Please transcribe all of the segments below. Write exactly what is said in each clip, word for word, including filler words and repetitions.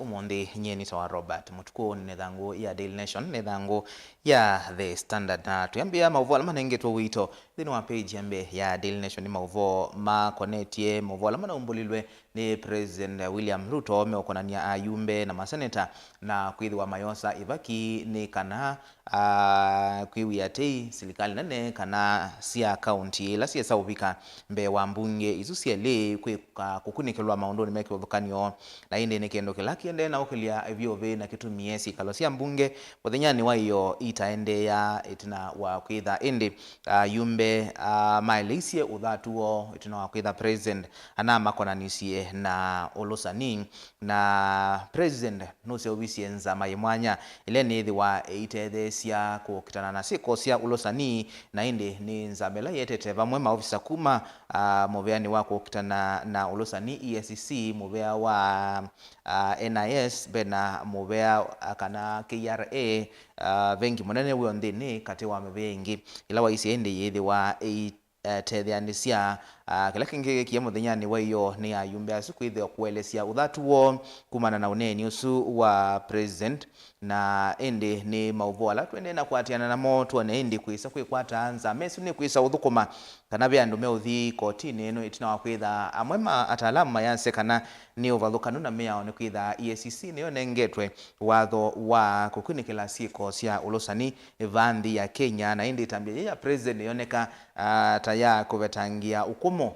Ũmũnthĩ nyie nĩtawa Robert Mũtukũ, nĩ ĩthangũ ya Daily Nation, nĩ ĩthangũ ya The Standard, na twĩambĩa maũvoo ala manengetwe ũito nthĩnĩ wa page ya mbee ya Daily Nation. Nĩ maũvoo makonetye maũvoo ala manaumbũlilwe nĩ President William Ruto meũkonany'a ayumbe na maseneta na kwĩthĩwa mayosa ĩvaki nĩ kana, ah, kwĩw'ĩa tei silikalĩ nene kana sya kaunti ila syĩsa ũvika mbee wa mbunge isu syelĩ kwĩka kũkunĩkĩlwa maũndũnĩ me kĩvathũkany'o. Na ĩndĩ nĩ kĩndũ kĩla kĩendee na ũkĩlya vyũvĩ na kĩtumie syĩkalo sya mbunge mũthenyanĩ wa ĩyoo itaendeea ĩtina wa kwĩtha ĩndĩ ayumbe, ah, maeleisye ũthatu woo ĩtina wa kwĩtha president anamakonanisye na ũlũsani, na president nũseũvisye nzama yĩ mwanya ĩla nĩthĩwa ĩitetheesya kũkitana na syĩko sya ũlũsani, na ĩndĩ nĩ nzama ĩla yetete vamwe maovisa kuma, ah, mũvĩanĩ wa kũkitana na ũlũsani, E A C C, mũvĩa wa, ah, N I S, mbee na mũvĩa, ah, kana K R A, ah, vengi mũnene wĩo nthĩnĩ katĩ wa mĩvĩa ĩngĩ ĩla waisye ĩndĩ yĩthĩwa ĩi eh, tetheanĩsya, ah, kĩla kĩngĩ kĩkie mũthenyanĩ wa ĩyoo nĩ ayumbe asu kwĩthĩwa kũelesya ũthatu woo kumana na ũneeni ũsu wa president, na ĩndĩ nĩ maũvoo ala tũendee na kũatĩana namo twone ĩndĩ kwĩsa kwĩkwata nzama ĩsu nĩkwĩsa ũthũkũma kana ve andũ meũthi kotinĩ ĩno ĩtina wa kwĩtha amwe ma ataalamu mayasya kana nĩ ũvathũkanu na mĩao nĩ kwĩtha E A C C nĩyo nengetwe watho wa kũkunĩkĩla syĩko sya ũlũsani vaa nthĩ ya Kenya, na ĩndĩ ĩtambya yĩĩ ya president yoneka, ah, ta ya kũvetangĩa ũkũmũ,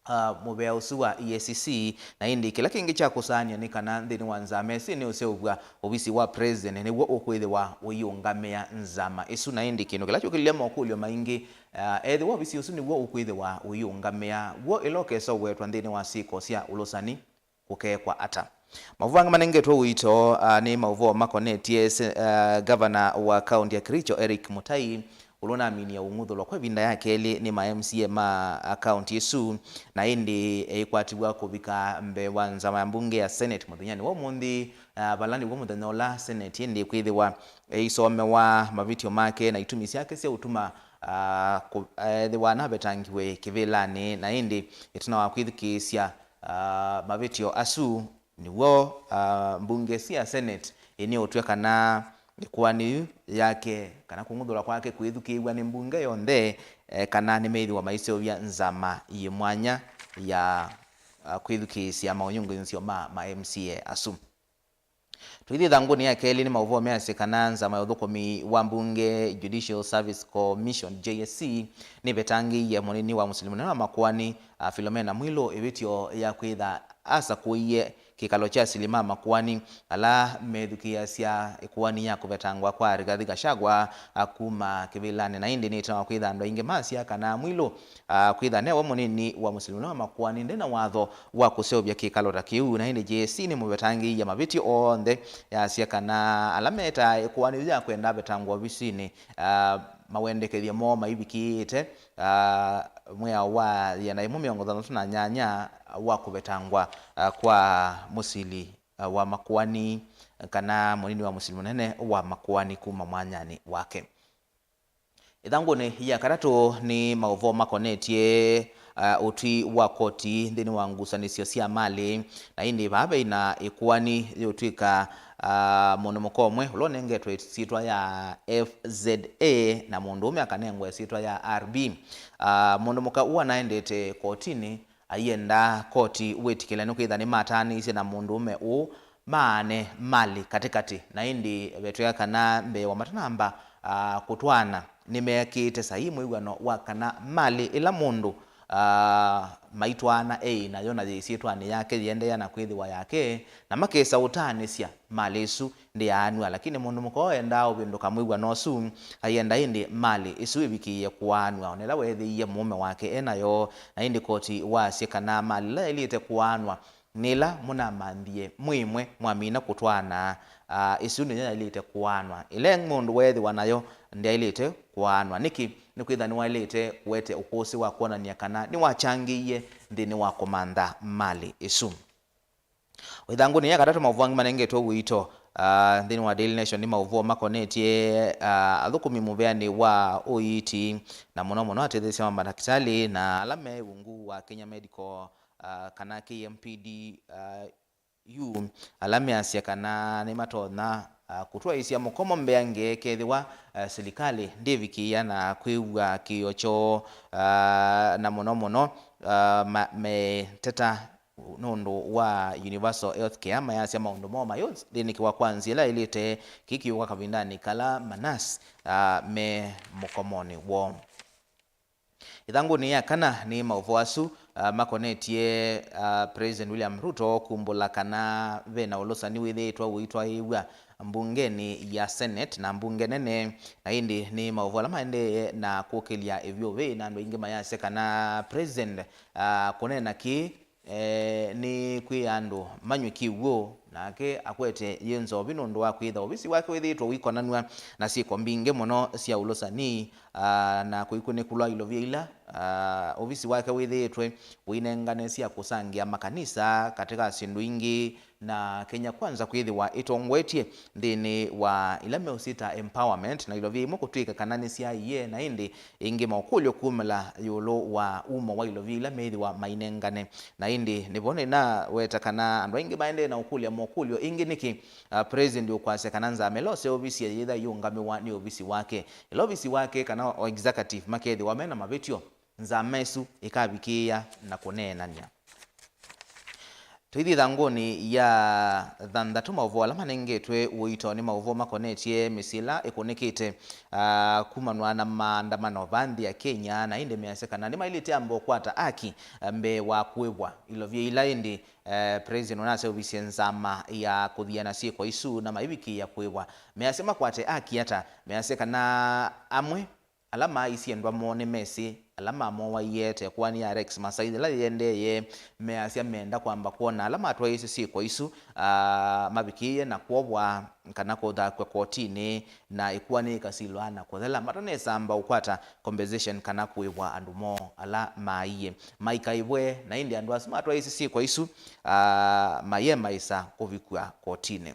ah, mũvea ũsu wa E A C C, na ĩndĩ kĩla kĩngĩ kya kũsaanĩa nĩ kana nthĩnĩ wa nzama ĩsu nĩ ũseũvw'a ovisi wa president nĩw'o ũkwĩthĩwa ũiũngamĩa nzama ĩsu, na ĩndĩ kĩndũ kĩla kyũkĩlilye mokũlyo maingĩ, ah, ethĩwa ovisi ũsu nĩw'o ũkwĩthĩwa ũiũngamĩa, w'o ĩla ũkesa ũwetwa nthĩnĩ wa syĩko sya ũlũsani kũkeekwa ata? Maũvoo angĩ manengetwe ũito, ah, nĩ maũvoo makonetye se-, ah, gavana wa kaunti ya Kericho, Eric Mutai, ũla ũnaminie ũng'uthũlwa kwa ĩvinda ya kelĩ nĩ ma M C A ma, ah, kaunti ĩsu, na ĩndĩ ĩikwatiw'a kũvika mbee wa nzama ya mbunge ya Senate mũthenyanĩ wa ũmũnthĩ, ah, vala nĩw'o mũthenya ũla Senate ĩndĩ ĩkwĩthĩwa ĩisomewa mavĩtyo make na itumi syake sya ũtuma, ah, kũ-, ethĩwa anavetangiwe kĩvĩlanĩ, na ĩndĩ ĩtina wa kwĩthukĩĩsya ah, mavĩtyo asu, nĩw'o, ah, mbunge sya Senate ĩnĩũtw'a kana ĩkoani yu yake kana kũng'uthũlwa kwake kwĩthukĩĩw'a nĩ mbunge yonthe, eh, kana nĩmeĩthĩwa maiseũvya nzama yĩ mwanya ya, ah, kwĩthukĩĩsya maũnyungunyĩsyo ma, ma M C A asu. Tũithi ĩthangũnĩ ya kelĩ, nĩ maũvoo measya kana nzama ya ũthũkũmi wa mbunge, Judicial Service Commission, J S C, nĩvetangĩie mũnini wa mũsili mũnene wa makoani, a, Philomena Mwilu ĩvĩtyo ya kwĩtha asakũie kĩkalo kya asili ma makoani ala methukĩĩasya ĩkoani ya kũvetangwa kwa Rigathi Gachagua, a, kuma kĩvĩlanĩ. Na ĩndĩ nĩ ĩtina wa kwĩtha andũ aingĩ masya kana Mwilu, ah, kwĩtha newe mũnini wa mũsili mũnene wa makoani nde na watho wa kũseũvya kĩkalo ta kĩu, na ĩndĩ J S C nĩmũvetangĩĩie mavĩtyo onthe, yasya kana ala metaa ĩkoani yu ya kwenda avetangwa ovisinĩ, ah, mawendekethyo moo maivikĩĩte, ah, mwĩao wa yĩana yĩmwe mĩongo thanthatũ na nyanya wa kũvetangwa, ah, kwa mũsili, ah, wa makoani kana mũnini wa mũsili mũnene wa makoani kuma mwanyanĩ wake. Ĩthangũnĩ ya katatũ nĩ maũvoo makonetye, ah, ũtwi wa koti nthĩnĩ wa ngusanĩsyo sya malĩ, na ĩndĩ vaa veina ĩkoani yĩũtw'ĩka, ah, mũndũ mũka ũmwe ũla ũnengetwe ĩsyĩtwa ya F Z A na mũndũũme akanengwa ĩsyĩtwa ya R B. Ah, mũndũ mũka ũũ anaendete kotinĩ aienda koti wĩtĩkĩle nĩkwĩtha nĩmataanĩisye na mũndũũme ũũ maane malĩ katĩkatĩ, na ĩndĩ vetwĩa kana mbee wa matanamba, ah, kũtwaana, nĩmeekĩĩte saii mwĩw'ano wa kana malĩ ĩla mũndũ, ah, maitwaana eĩ nayo na yĩ ĩsyĩtwanĩ yake yĩendeea na kwĩthĩwa yake, na makesa ũtaanĩsya malĩ ĩsu ndĩyaanw'a. Lakini mũndũ mũka ũũ endaa ũvĩndũka mwĩw'ano ũsu, aienda ĩndĩ malĩ ĩsu ĩvikĩĩe kũaanw'a, o na ĩla weethĩie mũũme wake e nayo. Na ĩndĩ koti wasya kana malĩ ĩla yaĩlĩte kũaanw'a nĩ ĩla mũnamanthie mwĩ ĩmwe mwamina kũtwaana, ah, ĩsu nĩyo yaĩlĩte kũaanwa. Ĩla ĩngĩ mũndũ weethĩwa nayo ndyaĩlĩte kũaanwa. Nĩkĩ? Nĩkwĩtha nĩwaĩlĩte kũete ũkũsĩ wa kwonany'a kana nĩwakyangĩie nthĩnĩ wa kũmantha malĩ ĩsu. Ĩthangũnĩ ya katatũ, maũvoo angĩ manengetwe ũito, ah, nthĩnĩ wa Daily Nation nĩ maũvoo makonetye, ah, athũkũmi mũvĩanĩ wa ũiiti, na mũno mũno atetheesya ma mandakĩtalĩ na ala me ungu wa Kenya Medical, ah, kana K M P D, ah, yu, ala measya kana nĩmatonya, ah, kũtwaĩĩsya mũkomo mbeange kethĩwa, ah, silikalĩ ndĩvikĩĩa na kwĩw'a kĩĩo kyoo, ah, na mũno mũno, ah, ma-, meteta nũndũ wa universal health care, mayasya maũndũ moo mayũnthĩnĩkĩwa kwa nzĩa ĩla ĩlĩte kĩkĩũka kavindanĩ kala manasi, ah, me mũkomonĩ woo. Ĩthangũnĩ ya kana nĩ maũvoo asu, ah, makonetye, ah, President William Ruto kumbũla kana ve na ũlũsani wĩthĩĩtwe ũitwaĩĩw'a mbungenĩ ya Senate na mbunge nene, na ĩndĩ nĩ maũvoo ala maendee na kũkĩlya ĩvyũvĩ, na andũ aingĩ mayasya kana President, ah, kũneena kĩĩ, eh, nĩ kwĩ andũ manyw'e kĩw'ũ, nake akwete yĩ nzovi nũndũ wa kwĩtha ovisi wake wĩthĩĩtwe ũikonanw'a na syĩko mbingĩ mũno sya ũlũsani, ah, na kũikunĩkũlwa ilovia ila, ah, ovisi wake wĩthĩĩtwe ũinengane sya kũsangĩa makanisa katĩ ka syĩndũ ingĩ, na Kenya Kwanza kwĩthĩwa ĩtongoetye nthĩnĩ wa ila meũsyĩta empowerment, na ilovia imwe kũtw'ĩka kana nĩsyaaie, na ĩndĩ ĩngĩ maũkũlyo kumĩla ĩũlũ wa umo wa ilovia ila meĩthĩwa mainengane. Na ĩndĩ nĩvo nĩnaweta kana andũ aingĩ maendee na ũkũlya mokũlyo, ĩngĩ nĩkĩ, ah, President ũkwasya kana nzama ĩla ũseũvisye yĩtha ĩyĩũngamĩwa nĩ ovisi wake? Ĩla ovisi wake kana o executive makethĩwa mena mavĩtyo, nzama ĩsu ĩkavikĩĩa na kũneenany'a. Tũithi ĩthangũnĩ ya thanthatũ, maũvoo ala manengetwe ũito nĩ maũvoo makonetye mĩsyĩ ĩla ĩkũnĩkĩte, ah, kumanwa na maandamano va nthĩ ya Kenya, na ĩndĩ measya kana nĩmaĩlĩte amba ũkwata aki, ah, mbee wa kũĩvwa ilovia ila. Ĩndĩ, eh, President ũnaseũvisye nzama ya kũthiana syĩko isu na maivikĩĩa kũĩvwa. Measya makwate aki ata? Measya kana amwe ala maaisye endwa moo nĩmesĩ ala mamowaie, ta ĩkoani ya Rex Masai yĩla yĩendeeye, measya menda kwamba kwona ala matwaĩĩsye syĩko isu, ah, mavikĩĩe na kwovwa kana kũthakw'a kotinĩ, na ĩkoani ĩkasilwa na kũthela matanesa amba ũkwata compensation kana kũĩvwa andũ moo ala maaie maikaĩvwe. Na ĩndĩ andũ asu matwaĩĩsye syĩko isu, ah, maye maĩsa kũvikw'a kotinĩ.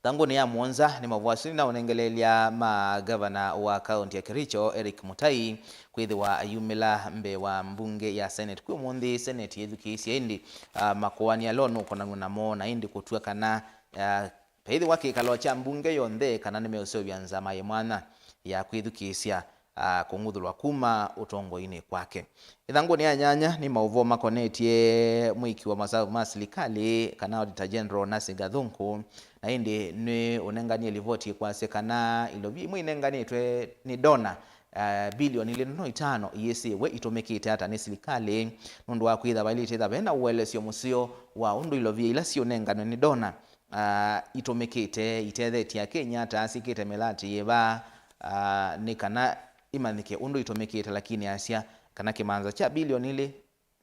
Thangũnĩ ya mũonza nĩ maũvoo asu nĩnaũnengeleelya ma ngavana wa kaũnti ya Kericho, Eric Mutai, kwĩthĩwa ayumĩla mbee wa mbunge ya Senate kwĩ ũmũnthĩ, Senate yĩthukĩĩsye ĩndĩ, ah, makoani ala ũnũkonanw'a namo, na ĩndĩ kũtw'a kana, ah, veĩthĩwa kĩkalo kya mbunge yonthe kana nĩmeũseũvya nzama yĩ mwanya ya kwĩthukĩĩsya, ah, kũng'uthũlwa kuma ũtongoinĩ kwake. Ĩthangũnĩ ya nyanya nĩ maũvoo makonetye mwĩki wa masavu ma silikalĩ kana Auditor General Nancy Gathungu, na ĩndĩ nĩ ũnenganie livoti ĩkwasya kana ilovia imwe inenganĩtwe nĩ ndona, ah, bilioni ilĩ ndono itano iyĩsĩwe itũmĩkĩte ata nĩ silikalĩ, nũndũ wa kwĩtha vailĩte ĩtha vena ũelesyo mũseo wa ũndũ ilovia ila siũnenganwe nĩ ndona, ah, itũmĩkĩte, itethetye Akenya ata, syĩkĩte mĩlatĩ yĩva, ah, nĩ kana imanyĩke ũndũ itũmĩkĩte, lakini asya kana kĩmanza kya bilioni ilĩ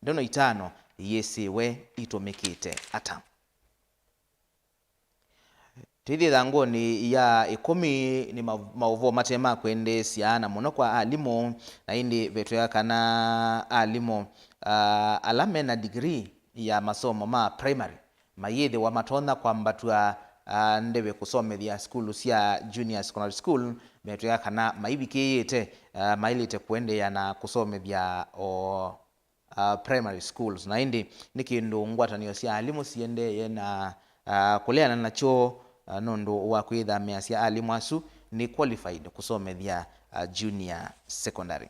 ndono itano iyĩsĩwe itũmĩkĩte ata. Tũithi ĩthangũnĩ ya ĩkũmi nĩ ma-, maũvoo mate ma kwendeesya na mũno kwa alimũ, na ĩndĩ vetwĩa kana alimũ, ah, ala mena degree ya masomo ma primary mayĩthĩwa matonya kwambatw'a, ah, ndeve kũsomethya sukulu sya junior secondary school, metwĩa kana maivikĩĩte, ah, maĩlĩte kũendeea na kũsomethya o, ah, primary schools. Na ĩndĩ nĩ kĩndũ ngwatanĩo sya alimũ siendeeye na, ah, kũleana nakyo, ah, nũndũ wa kwĩtha measya alimũ asu nĩ qualified kũsomethya, ah, junior secondary.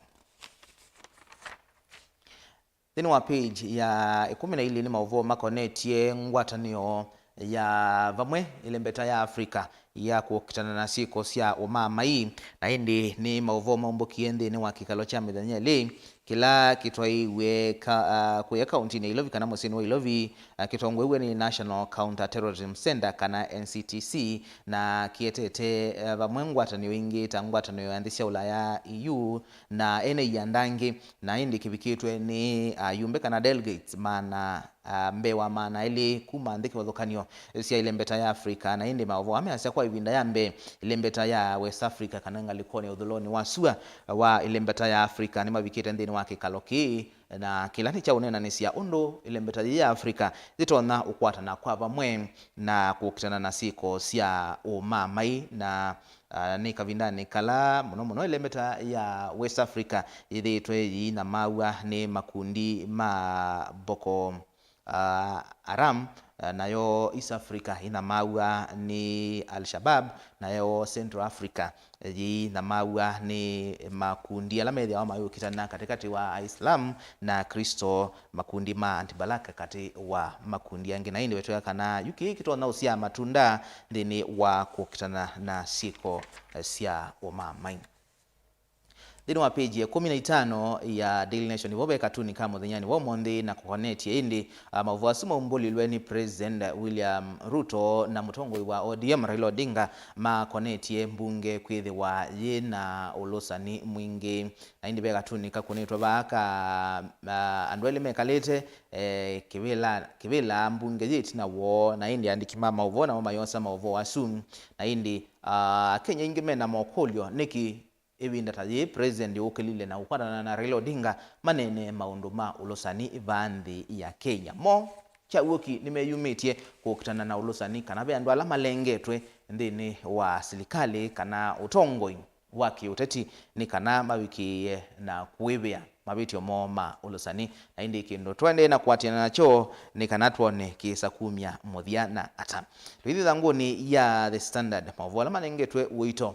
Nthĩnĩ wa page ya ĩkũmi na ilĩ nĩ maũvoo makonetye ngwatanĩo ya vamwe ĩlembeta ya Africa ya kũkitana na syĩko sya ũmaamai, na ĩndĩ nĩ maũvoo maumbũkie nthĩnĩ wa kĩkalo kya mĩthenya ĩlĩ kĩla kĩtwaĩiw'e ka-, ah, kũya kaũntinĩ ya Ilovi kana mũsyĩnĩ wa Ilovi, ah, kĩtongoew'e nĩ National Counter Terrorism Centre kana N C T C, na kĩetete, eh, vamwe ngwatanĩo ingĩ ta ngwatanĩo ya nthĩ sya Ũlaya, E U, na ene ianda angĩ, na ĩndĩ kĩvikĩtwe nĩ ayumbe kana delegates maana, ah, mbee wa maana elĩ kuma nthĩ kĩvathũkany'o sya ĩlembeta ya Africa. Na ĩndĩ maũvoo aa measya kwa ĩvinda ya mbee ĩlembeta ya West Africa kana ngalĩkonĩ ya ũthũlonĩ wa sua wa ĩlembeta ya Africa nĩmavikĩte nthĩnĩ wa kĩkalo kĩĩ, na kĩla nĩ kya ũneenanĩsya ũndũ ĩlembeta yĩĩ ya Africa yĩtonya ũkwatana kwa vamwe na kũkitana na syĩko sya ũmaamai na Ah, nĩ kavindanĩ kala mũno mũno ĩlembeta ya West Africa yĩthĩĩtwe yĩinamaw'a nĩ makundi ma Boko, ah, Haram, eh, nayo East Africa ĩthamaw'a nĩ Al-Shabaab, nayo Central Africa yĩthamaw'a nĩ makundi ala methĩawa mayũkitana katĩkatĩ wa Aislam na Kristo, makundi ma Anti-Balaka katĩ wa makundi angĩ. Na ĩndĩ vetwĩa kana yu kĩĩ kĩtonya ũsyaa matunda nthĩnĩ wa kũkitana na syĩko, eh, sya ũmamai. Nthĩnĩ wa page ya ĩkũmi na itano ya Daily Nation, vo ve katuni ka mũthenyanĩ wa ũmũnthĩ na kũkonetye ĩndĩ, ah, maũvoo asu maumbũlilwe nĩ President William Ruto na mũtongoi wa O D M Raila Odinga makonetye mbunge kwĩthĩwa yĩ na ũlũsani mwingĩ. Na ĩndĩ ve katuni kakũnĩtwe vaa ka, ah, andũ elĩ mekalĩte, eh, kĩvĩla, kĩvĩla mbunge yĩ ĩtina woo, na ĩndĩ andĩki ma maũvoo namo mayosa maũvoo asu. Na ĩndĩ, ah, Akenya aingĩ mena mokũlyo, nĩkĩ ĩvinda ta yĩĩ, President ũkĩlile na ũkwatana na Raila Odinga maneene maũndũ ma ũlũsani vaa nthĩ ya Kenya? Mo kyaw'ũki nĩmeyumĩtye kũkitana na ũlũsani, kana ve andũ ala malengetwe nthĩnĩ wa silikalĩ kana ũtongoi wa kĩũteti nĩ kana mavikĩĩe na kũĩvĩa mavĩtyo moo ma ũlũsani. Na ĩndĩ kĩndũ tũendee na kũatĩana nakyo nĩ kana twone kĩsa kumya mũthya na ata. Tũithi ĩthangũnĩ ya The Standard, maũvoo ala manengetwe ũito.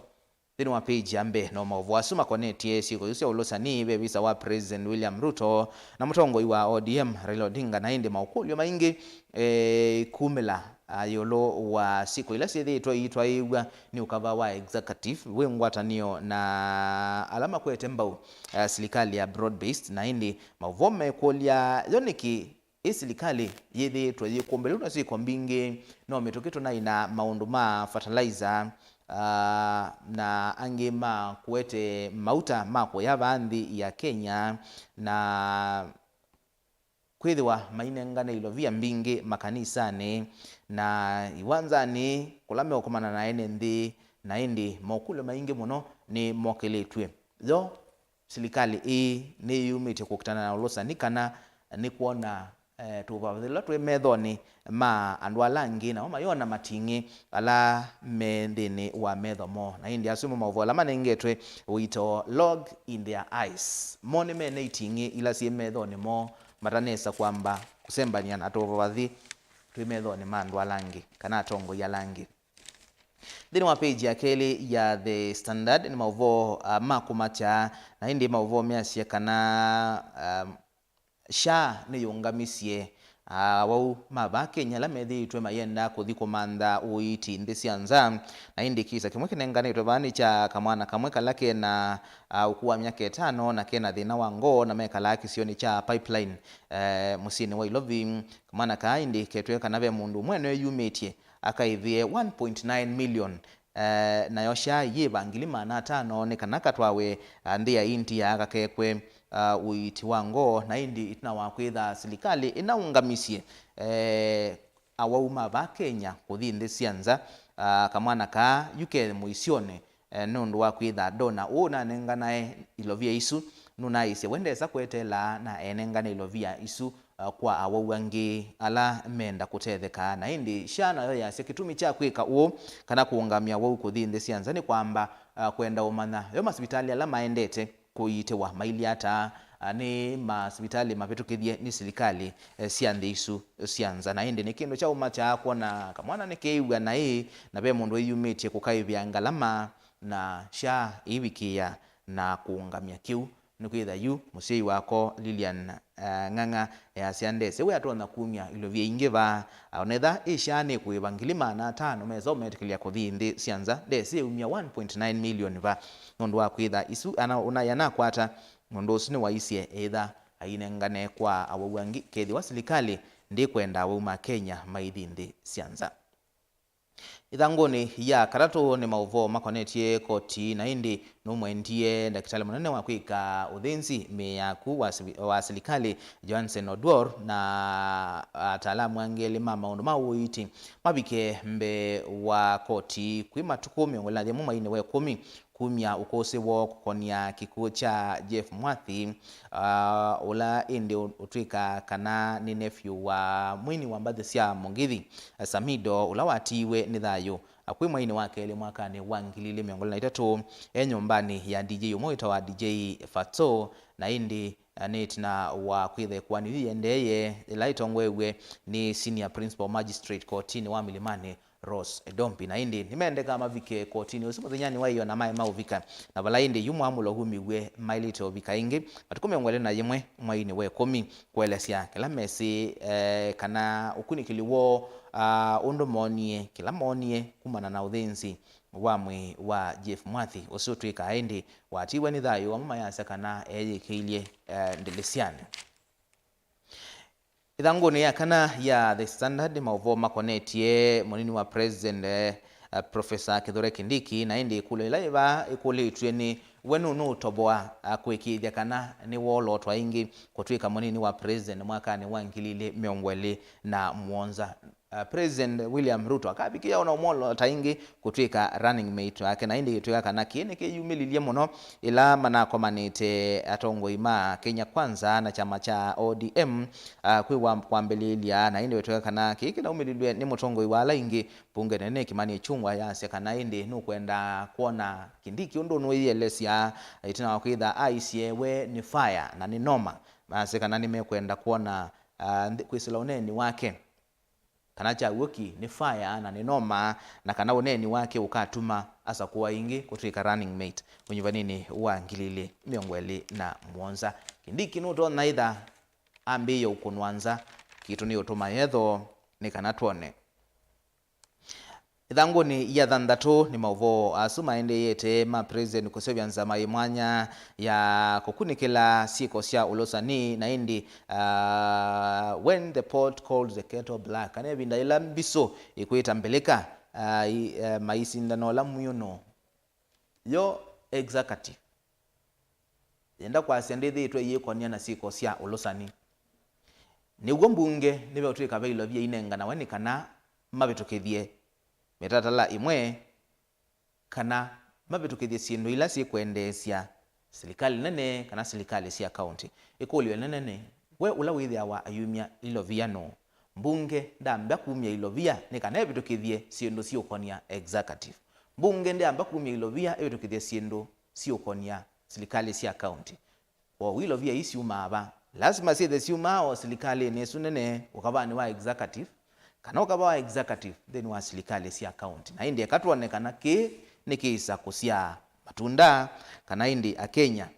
Nthĩnĩ wa page ya mbee no maũvoo asu makonetye syĩko isu sya ũlũsani, ve visa wa President William Ruto na mũtongoi wa O D M Raila Odinga, na ĩndĩ maũkũlyo maingĩ, eh, kumĩla, ah, ĩũlũ wa syĩko ila syĩthĩĩtwe iitwaĩĩw'a nĩ ũkava wa executive wĩ ngwatanĩo na ala makwete mbau, ah, silikalĩ ya broad based, na ĩndĩ maũvoo mekũlya yo nĩkĩ ĩ silikalĩ yĩthĩĩtwe yĩkũmbĩlw'e na syĩko mbingĩ, no mĩtũkĩ tũnaĩ na maũndũ ma fertilizer, ah, na angĩ ma kũete mauta ma kũya vaa nthĩ ya Kenya, na kwĩthĩwa mainengane ilovia mbingĩ makanisanĩ na iwanzanĩ kũla meũkomana na ene nthĩ, na ĩndĩ mokũlyo maingĩ mũno nĩmokĩlĩtw'e. Yo silikalĩ ĩĩ nĩyĩumĩtye kũkitana na ũlũsani kana nĩ kwona, eh, tũvavathĩ tũla twĩ methonĩ ma andũ ala angĩ, namo mayona mating'ĩ ala me nthĩnĩ wa metho moo. Na ĩndĩ asu mo maũvoo ala manengetwe ũito, log in their eyes. Mo nĩmene iting'ĩ ila syĩ methonĩ moo matanesa kwamba kũsembany'a na tũvavathĩ twĩ methonĩ ma andũ ala angĩ kana atongoi ala angĩ. Nthĩnĩ wa page ya kelĩ ya The Standard nĩ maũvoo, ah, ma kũmakya, na ĩndĩ maũvoo measya kana, ah, SHA nĩyũngamisye, ah, awau ma vaa Kenya ala methĩĩtwe mayenda kũthi kũmantha ũiiti nthĩ sya nza. Na ĩndĩ kĩsa kĩmwe kĩnenganĩtwe vaa nĩ kya kamwana kamwe kala kena, ah, ũkũũ wa myaka ĩtano na kena thĩna wa ngoo na mekalaa kĩsionĩ kya Pipeline, eh, mũsyĩnĩ wa Ilovi. Kamwana kaa ĩndĩ ketw'e kana ve mũndũ ũmwe nĩweyumĩtye akaĩvĩe one point nine million, eh, nayo SHA ĩyĩva ngili maana atano nĩ kana katwawe, ah, nthĩ ya India kakekwe, ah, ũiiti wa ngoo, na ĩndĩ ĩtina wa kwĩtha silikalĩ ĩnaũngamisye, eh, awau ma vaa Kenya kũthi nthĩ sya nza, ah, kamwana kaa yu ke mũisyonĩ, eh, nũndũ wa kwĩtha dona ũũ ũnanenganae ilovia isu nũnaaĩsye we ndesa kweteela na enengane ilovia isu, uh, kwa awau angĩ ala menda kũtetheka. Na ĩndĩ SHA nayo yasya kĩtumi kya kwĩka ũu kana kũũngamya awau kũthi nthĩ sya nza nĩ kwamba, uh, kwenda ũmanya yo masivitalĩ ala maendete kũiitĩwa mailyĩ ata, uh, nĩ masivitalĩ mavĩtũkĩthye nĩ silikalĩ, eh, sya nthĩ isu sya nza. Na ĩndĩ nĩ kĩndũ kya ũmakya kwona kamwana nĩkeew'a naĩ na ve mũndũ wĩyumĩtye kũkaĩvĩa ngalama na SHA ĩivikĩĩa na kũũngamya kĩu. Nĩkwĩtha yu mũsyai wako Lilian, eh, Ng'ang'a easya ndesĩ we atonya kumya ilovia ingĩ vaa. Onetha ĩ SHA nĩkũĩva ngili maana atano mesa ũmetĩkĩlya kũthi nthĩ sya nza, ndesĩ ĩumya one point nine million va, nũndũ wa kwĩtha isu ana, ũna yanakwata mũndũ ũsu nĩwaisye ĩtha ainengane kwa awau angĩ kethĩwa silikalĩ ndĩkwenda awau ma Kenya maithi nthĩ sya nza. Ĩthangũnĩ ya katatũ nĩ maũvoo makonetye koti, na ĩndĩ nũmwendie ndakĩtalĩ mũnene wa kwĩka ũthĩnzi mĩĩ yaku wa sivi-, wa silikalĩ, Johansen Oduor, na ataalamu angĩ elĩ ma maũndũ ma ũiiti mavike mbee wa koti kwĩ matukũ mĩongo ĩlĩ na yĩmwe mweinĩ wa ĩkũmi, kumya ũkũsĩ woo kũkonia kĩkw'ũ kya Jeff Mwathi, ah, ũla ĩndĩ ũ-, ũtw'ĩkaa kana nĩ nephew wa mwini wa mbathi sya Mũgithi, Samido, ũla watiiwe nĩ thayũ akw'ĩ mweinĩ wa kelĩ mwakanĩ wa ngili ilĩ mĩongo ĩlĩ na itatũ e nyũmbanĩ ya D J ũmwe wĩtawa D J Fatso, na ĩndĩ na nĩ ĩtina wa kwĩtha ĩkoani yu yĩendeeye, ĩla ĩtongoew'e nĩ Senior Principal Magistrate kotinĩ wa Milimani, Rose Edombi. Na ĩndĩ nĩmendekaa mavike kotinĩ ũsu mũthenyanĩ wa ĩyoo na maema ũvika, na vala ĩndĩ yu mwamũlo wumiw'e maĩlĩte ũvika ĩngĩ matukũ mĩongo ĩlĩ na yĩmwe mweinĩ wa ĩkũmi, kũelesya kĩla mesĩ, eh, kana ũkunĩkĩli woo, ah, ũndũ moonie kĩla moonie kumana na ũthĩnzi wa mwĩĩ wa Jeff Mwathi, ũsu ũtw'ĩkaa ĩndĩ watiwe nĩ thayũ, amwe mayasya kana eeyĩkĩilye, eh, ndĩlĩsyanĩ. Ĩthangũnĩ ya kana ya The Standard, maũvoo makonetye mũnini wa president, eh, eh, Professor Kithure Kindiki, na ĩndĩ ĩkũlyo ĩla yĩ vaa ĩkũlĩtw'e nĩ we nũnũũtoboa, ah, kũĩkĩĩthya kana nĩwoolotwa ĩngĩ kũtw'ĩka mũnini wa president mwakanĩ wa ngili ilĩ mĩongo ĩlĩ na mũonza. Uh, President William Ruto akavikĩa ona ũmwolota ĩngĩ kũtw'ĩka running mate wake, na ĩndĩ ĩtw'ĩka kana kĩĩ nĩkĩyumĩlilye mũno ĩla manakomanĩte atongoi ma Kenya Kwanza na kyama kya O D M, uh, kwĩwa kwambĩlĩĩlya, na ĩndĩ ĩtw'ĩka kana kĩĩ kĩnaumĩlilw'e nĩ mũtongoi wa ala aingĩ mbunge nene Kimani Ichung'wah yasya kana ĩndĩ nũkwenda kwona Kindiki ũndũ nũyĩelesya ĩtina wa kwĩtha aisye we nĩ fire na nĩ noma. Masya kana nĩmekwenda kwona, uh, nthĩ kwĩsĩla ũneeni wake kana Kyaw'ũki nĩ fire na nĩ noma, na kana ũneeni wake ũkatuma asakũwa ĩngĩ kũtw'ĩka running mate ũnyuvaninĩ wa ngili ilĩ mĩongo ĩlĩ na mũonza. Kindiki nũtonya ĩtha ambĩĩe ũkũnwa nza, kitũ nĩ ũtũma yetho nĩ kana twone. Ĩthangũnĩ ya thanthatũ nĩ maũvoo asu maendeeĩte ma president kũseũvya nzama yĩ mwanya ya kũkunĩkĩla syĩko sya ũlũsani, na ĩndĩ, ah, when the pot calls the kettle black, kana ĩvinda yĩla mbisũ ĩkwĩta mbĩlĩka, ah, i-, eh, maisindana ũla mwĩũnũ. Yo executive yenda kwasya ndĩthĩĩtwe ĩyĩkonia na syĩko sya ũlũsani. Nĩw'o mbunge nĩveũtw'ĩka ve ilovia inenganawe nĩ kana mavĩtũkĩthye mĩtalatala ĩmwe kana mavĩtũkĩthye syĩndũ ila syĩkwendeesya silikalĩ nene kana silikalĩ sya kaũntĩ. Ĩkũlyo ĩnene nĩ, we ũla wĩthĩawa ayumya ilovia nũũ? Mbunge ndambya kumya ilovia nĩ kana ĩvĩtũkĩthye syĩndũ siũkonia executive. Mbunge ndĩamba kumya ilovia ĩvĩtũkĩthye syĩndũ siũkonia silikalĩ sya kaũntĩ. Kwoou ilovia ii syumaa va? Lasima syĩthe syumaa o silikalĩnĩ ĩsu nene, ũkavanĩ wa executive, kana ũkava wa executive nthĩnĩ wa silikalĩ sya kaũntĩ. Na ĩndĩ eka twone kana kĩĩ nĩkĩĩsa kũsyaa matunda, kana ĩndĩ Akenya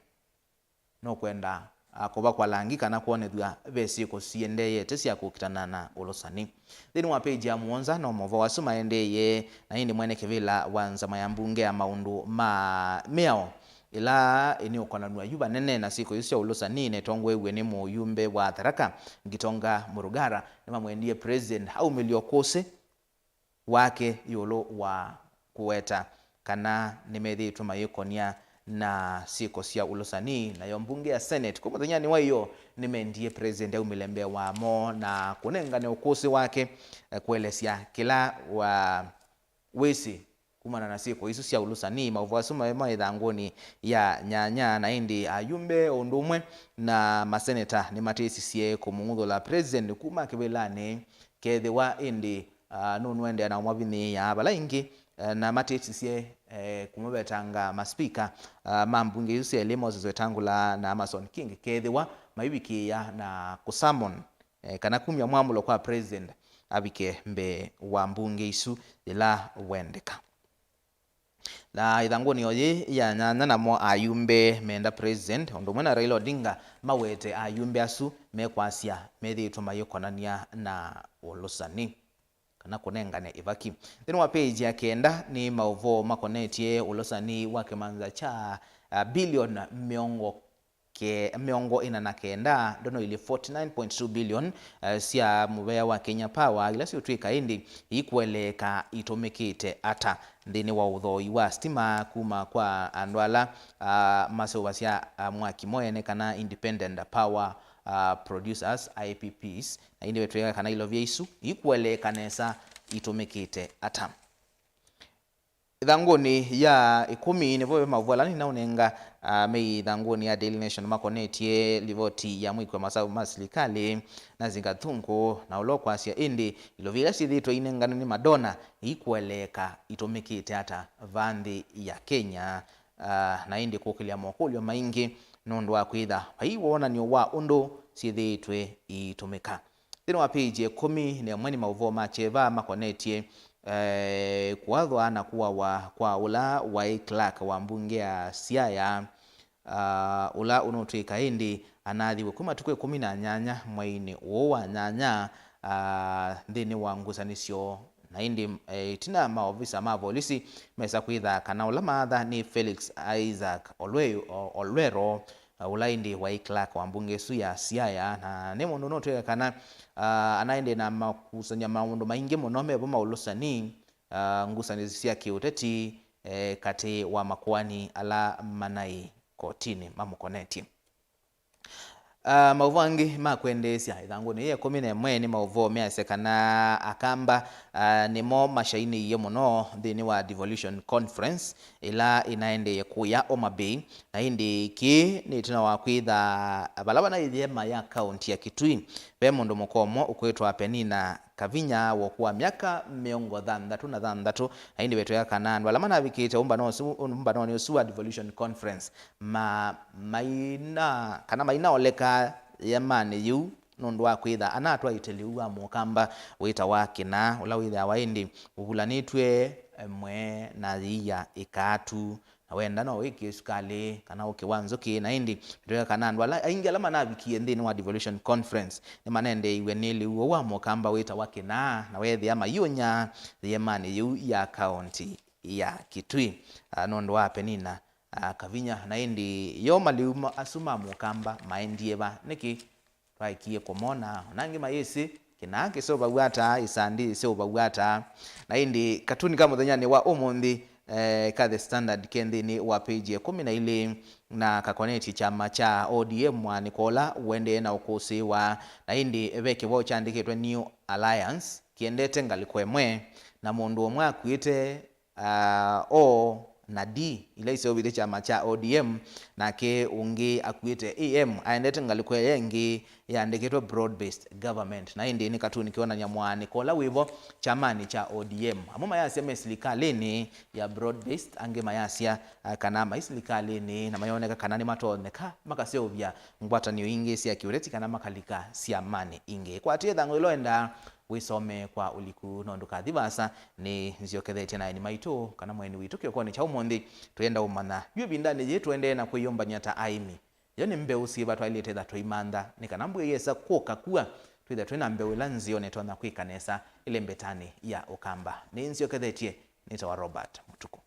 no kwenda, a, kũvakwa langi kana kwonethw'a ve syĩko siendeeyete sya kũkitana na ũlũsani. Nthĩnĩ wa page ya mũonza no maũvoo asu maendeeye, na ĩndĩ mwene kĩvĩla wa nzama ya mbunge ya maũndũ ma mĩao ĩla ĩnĩũkonanw'a yu vanene na syĩko isu sya ũlũsani na ĩtongoew'e nĩ mũyumbe wa Tharaka, Gitonga Murugara, nĩmamwendie president aumĩlye ũkũsĩ wake ĩũlũ wa kũweta kana nĩmethĩĩtwe mayĩkonia na syĩko sya ũlũsani. Nayo mbunge ya Senate kũ mũthenyanĩ wa ĩyoo nĩmendie president aumĩle mbee wamo na kũnengane ũkũsĩ wake, eh, kũelesya kĩla wa wĩsĩ kumana na syĩko isu sya ũlũsani. Maũvoo asu maĩ ma ĩthangũnĩ ya nyanya, na ĩndĩ ayumbe o ũndũ ũmwe na maseneta nĩmatĩsisye kũmũng'uthũla president kuma kĩvĩlanĩ kethĩwa ĩndĩ, ah, nũnũendeea na ũmavinyĩĩa vala ĩngĩ, eh, na matĩsisye, eh, kũmavetanga maspika, ah, ma mbunge isu syelĩ, Moses Wetangula na Amason Kingi, kethĩwa maivikĩĩa na kũsummon, eh, kana kumya mwamũlo kwa president avike mbee wa mbunge isu yĩla wendeka. Na ĩthangũnĩ o yĩĩ ya nyanya namo ayumbe menda president ũndũ ũmwe na Raila Odinga mawete ayumbe asu mekwasya methĩĩtwe mayĩkonany'a na ũlũsani kana kũnengane ĩvaki. Nthĩnĩ wa page ya kenda nĩ maũvoo makonetye ũlũsani wa kĩmanza kya, ah, bilioni mĩongo ke-, mĩongo ĩna na kenda ndono ilĩ, forty nine point two billion, eh, sya mũvea wa Kenya Power, ila siũtw'ĩka ĩndĩ ikũeleeka itũmĩkĩte ata nthĩnĩ wa ũthooi wa stima kuma kwa andũ ala, ah, maseũvasya, ah, mwaki mo ene kana independent power, ah, producers, I P Ps, na ĩndĩ vetwĩka kana ilovia isu ikũeleeka nesa itũmĩkĩte ata. Ĩthangũnĩ ya ĩkũmi nĩvo ve maũvoo ala nĩnaũnenga, ah, me ĩthangũnĩ ya Daily Nation makonetye livoti ya mwĩki wa masavu ma silikalĩ, Nancy Gathungu, na ũla ũkwasya ĩndĩ ilovia ila syĩthĩĩtwe inenganwe nĩ madona ikũeleeka itũmĩkĩte ata vaa nthĩ ya Kenya, ah, na ĩndĩ kũkĩlya mokũlyo maingĩ, nũndũ wa kwĩtha vai wonany'o wa ũndũ syĩthĩĩtwe iitũmĩka. Nthĩnĩ wa page ya ĩkũmi na ĩmwe nĩ maũvoo ma kyeva makonetye, eh, kũathwa na kũawa kwa ũla waĩ clerk wa mbunge ya Siaya, ah, ũla ũnũtw'ĩka ĩndĩ anathiwe kwĩ matukũ ĩkũmi na nyanya mweinĩ ũũ wa nyanya, ah, nthĩnĩ wa ngusanĩsyo. Na ĩndĩ, eh, ĩtina maovisa ma volisi mesa kwĩtha kana ũla maatha nĩ Felix Isaac Olwe-, O-, Olwero, ah, ũla ĩndĩ waĩ clerk wa mbunge ĩsu ya Siaya, na nĩ mũndũ ũnũtw'ĩka kana, ah, anaendee na makusany'a maũndũ maingĩ mũno mevo ma ũlũsani, ah, ngusanĩsyo sya kĩũteti, eh, katĩ wa makoani ala manaĩ kotinĩ mamũkonetye. Ah, maũvoo angĩ ma kwendeesya ĩthangũnĩ yĩĩ ĩkũmi na ĩmwe nĩ maũvoo measya kana Akamba, ah, nĩmo masyainĩie mũno nthĩnĩ wa devolution conference ĩla ĩnaendee kũya Homa Bay, na ĩndĩ kĩĩ nĩ ĩtina wa kwĩtha vala vanaĩ yĩema ya kaũnti ya Kitui ve mũndũ mũka ũmwe ũkwĩtwa Penina Kavinya wa ũkũũ wa myaka mĩongo thanthatũ na thanthatũ, na ĩndĩ vetwĩa kana andũ ala manavikĩte ũmbano ũsu, ũmbanonĩ ũsu wa devolution conference ma-, maina, kana mainaoleka yĩemanĩ yĩu nũndũ wa kwĩtha anatwaĩte lĩu wa mũkamba wĩtawa kĩna, ũla wĩthĩawa ĩndĩ ũvulanĩtw'e ĩmwe na yĩia ĩkaatu. Na wenda no wĩkĩe sukalĩ kana ũkĩ wa nzũkĩ, na ĩndĩ nĩtwĩka kana andũ ala aingĩ ala manavikie nthĩnĩ wa devolution conference nĩmanendeeiw'e nĩ lĩu ũũ wa mũkamba wĩtawa kĩnaa, na weethĩa mayĩũnya yĩemanĩ yĩu ya kaũnti ya Kitui, ah, nũndũ wa Penina, ah, Kavinya. Na ĩndĩ yo malĩu ma-, asu ma mũkamba maendie va? Nĩkĩ twaekie kũmona? Ona angĩ mayĩsĩ kĩnaa kĩseũvaw'a ata, ĩsandĩ yĩseũvaw'a ata. Na ĩndĩ katuni ka mũthenyanĩ wa ũmũnthĩ, eh, ka The Standard ke nthĩnĩ wa page ya ĩkũmi na ilĩ na kakonetye kyama kya O D M, mwaanĩko ũla ũendee na ũkũsĩĩwa. Na ĩndĩ ve kĩvoo kyandĩkĩtwe New Alliance kĩendete ngalĩko ĩmwe, na mũndũ ũmwe akuĩte, ah, O na D ila iseũvĩtye kyama kya O D M, nake ũngĩ akuĩte A M aendete ngalĩko ĩla ĩngĩ yaandĩkĩtwe broad based government. Na ĩndĩ nĩ katuni kĩonany'a mwaanĩko ũla wĩvo kyamanĩ kya O D M. Amwe mayasya me silikalĩnĩ ya broad based, angĩ mayasya, ah, kana mai silikalĩnĩ, na mayoneka kana nĩmatonyeka makaseũvya ngwatanĩo ingĩ sya kĩũteti kana makalika syamanĩ ingĩ. Kwatĩe ĩthangũ ĩla ũendaa wĩsome kwa ũliku, no ndũkathi vaasa, nĩ nzyokethetye na aeni maitũ kana mũeni witũ kĩokonĩ kya ũmũnthĩ. Twĩenda ũmanya yu ĩvindanĩ yĩĩ tũendee na kwĩyũmbany'a ta aĩmi. Yo nĩ mbeũ syĩva twaĩlĩte ĩtha tũimantha nĩ kana mbua yĩesa kũka kua, twĩthe twĩ na mbeũ ĩla nzeo na ĩtonya kwĩka nesa ĩlembetanĩ ya ũkamba? Nĩ nzyokethetye, nĩtawa Robert Mũtukũ.